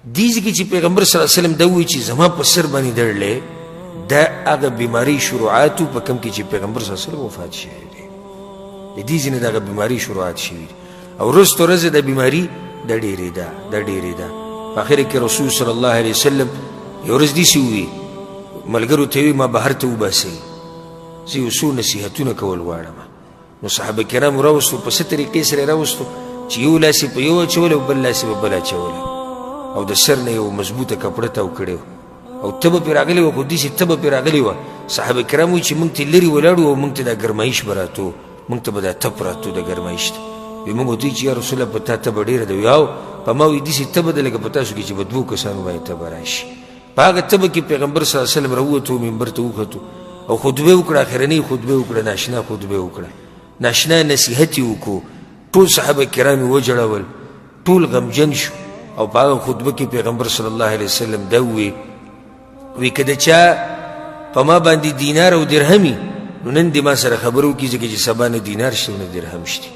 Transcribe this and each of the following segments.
دې ځای کې چې پیغمبر صلی الله علیه وسلم دا ووایي چې زما په سر باندې دړلی، دا هغه بیمارۍ شروعات په کوم کې چې پیغمبر صلی الله علیه وسلم وفات شوی دی. د دې ځای نه دغه بیمارۍ شروعات شوي دي او ورځ تر ورځې دا بیماري دا ډېرېده، دا ډېرېده. په آخره کې رسول صلی الله علیه وسلم یو ورځ داسې ووایي، ملګرو ته یې ما بهر ته وباسئ، زه یو څو نصیحتونه کول غواړم. نو صحابه کرام راوستو، په څه طریقې سره راوستو چې یو لاس یې په یو اچولی او بل لاس یې په بل اچولی او د سر نه یو مضبوطه کپړه تاو کړې وه او تبه پرې راغلې وه، خو داسې تبه پرې راغلې وه. صحابه کرام وایي چې موږ ته لرې ولاړو او موږ ته دا ګرمایش به راتو، موږ ته به دا تپ راتو د ګرمایش ته. وایي موږ ورته وایي چې یا رسول الله په تا تبه ډېره ده. وایي او په ما وایي داسې تبه ده لکه په تاسو کې چې په دوو کسانو باندې تبه راشي. په هغه تبه کې پیغمبر صلی الله علیه وسلم راووتو، منبر ته وختو او خطبه یې وکړه، اخرنۍ خطبه یې وکړه، ناشنا خطبه یې وکړه، ناشنا نصیحت یې وکړو. ټول صحابه کرام یې وژړول، ټول غمجن شو. او په هغه خطبه کې پیغمبر صلی الله علیه وسلم دا وویل، وی که د چا په ما باندې دینار او درهم نو نن دې ما سره خبرې وکړي، ځکه چې سبا نه دینار شته نه درهم شته.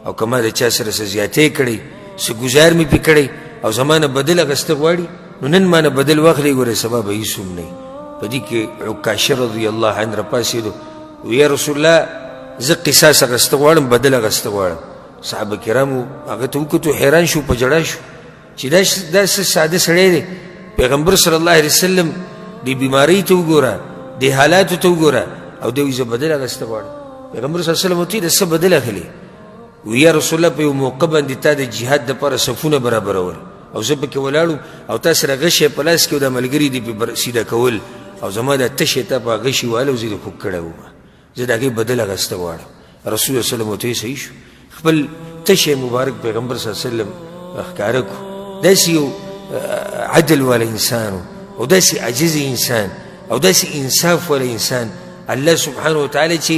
او که ما د چا سره څه زیاتی کړی، څه ګزار مې پرې کړی او زما نه بدل اخیسته غواړي، نو نن ما نه بدل واخلي، ګورې سبا به هېڅ هم نه وي. په دې کې عکاشه رضی الله عنه راپاڅېدو، وی یا رسول الله زه قصاص اخیسته غواړم، بدل اخیسته غواړم. صحابه کرامو هغه ته وکتو، حیران شو، په ژړا شو چې دا څه ساده سړی دی. پیغمبر صلی الله علیه وسلم دې بیمارۍ ته وګوره، دې حالاتو ته وګوره، او دی وایي زه بدل اخیسته غواړم. پیغمبر صلی الله علیه وسلم ورته د څه بدل اخلي؟ وایي یا رسول الله په یو موقع باندې تا د جهاد دپاره صفونه برابرول او زه پکې ولاړم او تا سره غشی په لاس کې او دا ملګري دې پرې سیده کول او زما دا تشی تا په غشي واله او زه دې خوږ کړی وم، زه د هغې بدل اخیسته غواړم. رسول الله صلی الله علیه وسلم ورته صحیح شو، خپل تشه مبارک پیغمبر صلی الله علیه وسلم ښکاره کړو. داسې یو عدل والا انسان او داسې عاجز انسان او داسې انصاف والا انسان، الله سبحانه وتعالی چې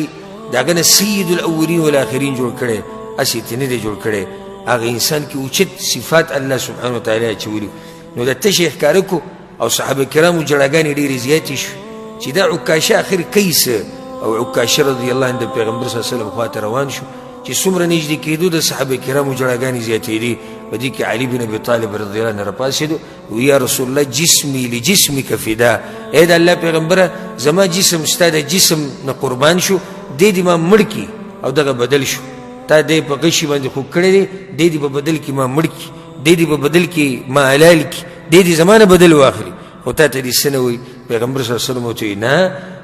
د هغه نه سید الاولین والآخرین جوړ کړی، هسې ترې نه دی جوړ کړی. هغه انسان کې اوچت صفات الله سبحانه وتعالی اچولي. نو د تشې ښکاره کړو او صحابه کرامو ژړاګانې ډېرې زیاتې شوې چې دا عکاشه اخر کوي څه. او عکاشه رضی الله عنه د پیغمبر صلی الله علیه وسلم خواته روان شو چې څومره نږدې کېدو د صحابه کرامو ژړاګانې زیاتېدې. په دې کې علي بن ابي طالب رضی الله عنه راپاڅېدو، وی یا رسول الله جسمي لجسمک فدا، ای د الله پیغمبره زما جسم ستا د جسم نه قربان شو، دی دې ما مړ کړي او دغه بدل شو، تا دی په غشي باندې خوږ کړی دی، دی دې په بدل کې ما مړ کړي، دی دې په بدل کې ما حلال کړي، دی دې زما نه بدل واخلي، خو تا ته دې څه نه وایي. پیغمبر صلی الله علیه وسلم ورته وایي نه،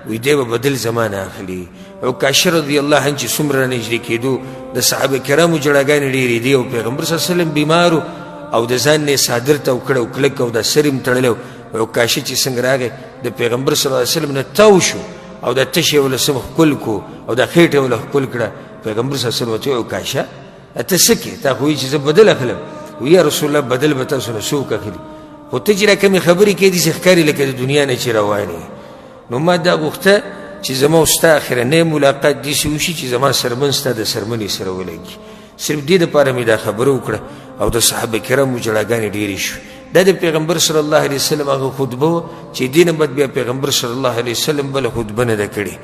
وایي دی به بدل زما نه اخلي. عکاشه رضی الله عنه چې څومره رانږدې کېدو د صحابه کرامو ژړاګانې ډېرې دي او پیغمبر صلی الله علیه وسلم بیمار او د ځان نه یې څادر تاو کړی او کلک او د سر یې هم تړلی و. عکاشه چې څنګه راغی د پیغمبر صلی الله علیه وسلم نه تاو شو او د تشې یې ورله سم ښکل کړو او د خېټه یې ورله ښکل کړه. پیغمبر صلی الله علیه وسلم ورته وویل عکاشه ته څه کې؟ تا خو وایي چې زه بدل اخلم. وایي یا رسول الله بدل به تاسو نه څوک اخلي، خو ته چې را کومې خبرې کوې داسې ښکاري لکه د دنیا نه چې روان یې. نو ما دا غوښته چې زما او ستا اخرنی ملاقات داسې وشي چې زما سرمن ستا د سرمنې سره ولګي. صرف دې دپاره مې دا خبره وکړه او د صحابه کرامو ژړاګانې ډېرې شوې. دا د پیغمبر صلی الله علیه وسلم هغه خطبه وه چې دې نه بعد بیا پیغمبر صلی الله علیه وسلم بله خطبه نه ده کړې.